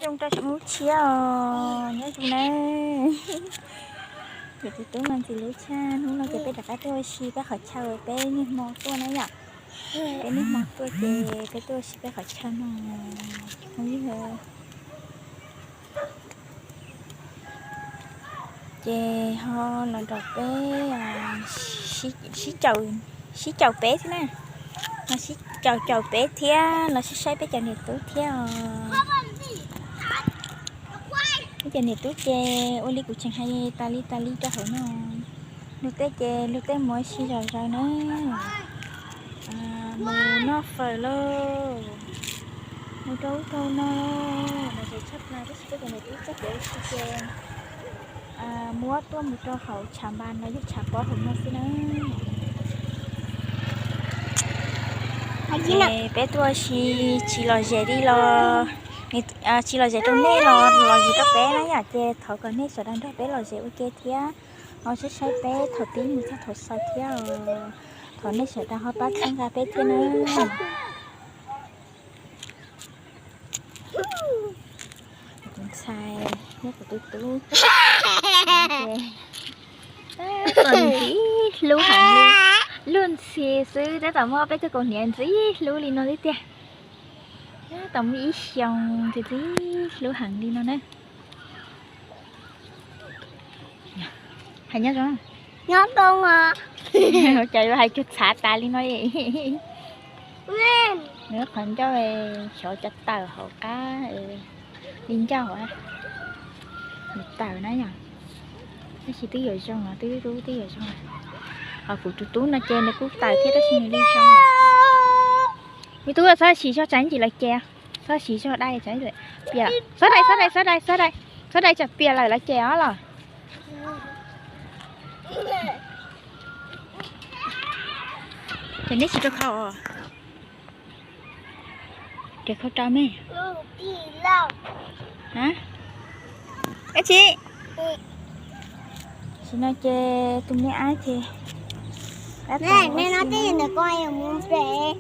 Zoo rau hnub tshiab os, nyob zoo na. Kuv tus tub no ntxim hlub tshaj, hnub no ces peb rov qab tuaj ua si peb qhov chaw peb niaj hmo tuaj na yom. Peb niaj hmo tuaj ces peb tuaj ua si peb qhov chaw no. Ces ho los nrog peb sib caum peb xwb na, los sib caum caum peb thiab los sib saib peb cov niam tub thiab os. Peb cov niam tub ces ua li kuv tseem hais tas li tas li rau hauv no. Luag tej ces luag tej mus ua si zom zaws na, mus noj fawm lauj, mus rau ub rau no, lom zem tshaj plaws, tab sis peb cov niam tub txoj kev ua si ces muab tuaj mus rau hauv tshav npas no, yog tshav pob hauv no xwb na. Ces peb tuaj ua si tsis lom zem li los, tsis lom zem rau nej los lom zem rau peb na yom, ces thov kom nej sawv daws nrog peb lom zem ua ke thiab, ho saib saib peb thaum pib mus txog thaum xaus thiab os. Thov nej sawv daws ho pab txhawb nqa peb thiab na. Kuv tus ntxhais thiab kuv tus tub, ntxim hlub heev li. Luag ntxhi xwb tab tom muaj peb tug kaus hniav ntxim hlub li no thiab tiag. Tab tom muaj ib xyoos ntxim hlub heev li no na. Hais nyob zoo, nyob zoo os. Ua cas yuav hais cuag txhav tas li no? Nws qhov ncauj xyov cov tawm hauv qab li ncauj, nws tawm na yom. Tab sis twb yuav zoo los, twb rub twb yuav zoo. Ho kuv tus tub no ces nws kuj tawm thiab tab sis nws li zoo lawm. Me tub, txhob siv zog tsam ib ntsis lawv ces, txhob siv zog dai tsam piam, txhob dai, txhob dai, txhob dai, txhob dai, txhob dai tsam piam lawm lawv ces os los. Ces neb tsis rau khau, rau khau rau me. Ab tsi, tam sim no ces tus me ab ces, no tej ntawm ko es kuv mus pem,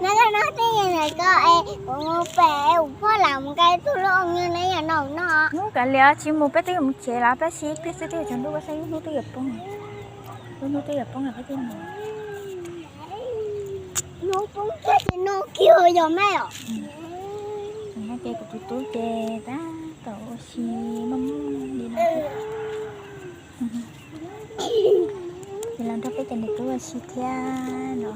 no tej ntawm ko es kuv mus pem, kuv phob lam mus nqa tus lub oo na yom no no. Hnub kav liam tsis mus, peb twb yuav mus tsev lawm, peb sib pliag xwb twb yuav tsaus ntuj, peb saib lub hnub twb yuav poob, lub hnub twb yuav poob lawm peb twb mus. Hnub poob kiag ces no kiag yog me os. Ces kuv tus tub ces tab tom ua si maj maj li no. Ces los nrog peb cov niam tub ua si thiab no.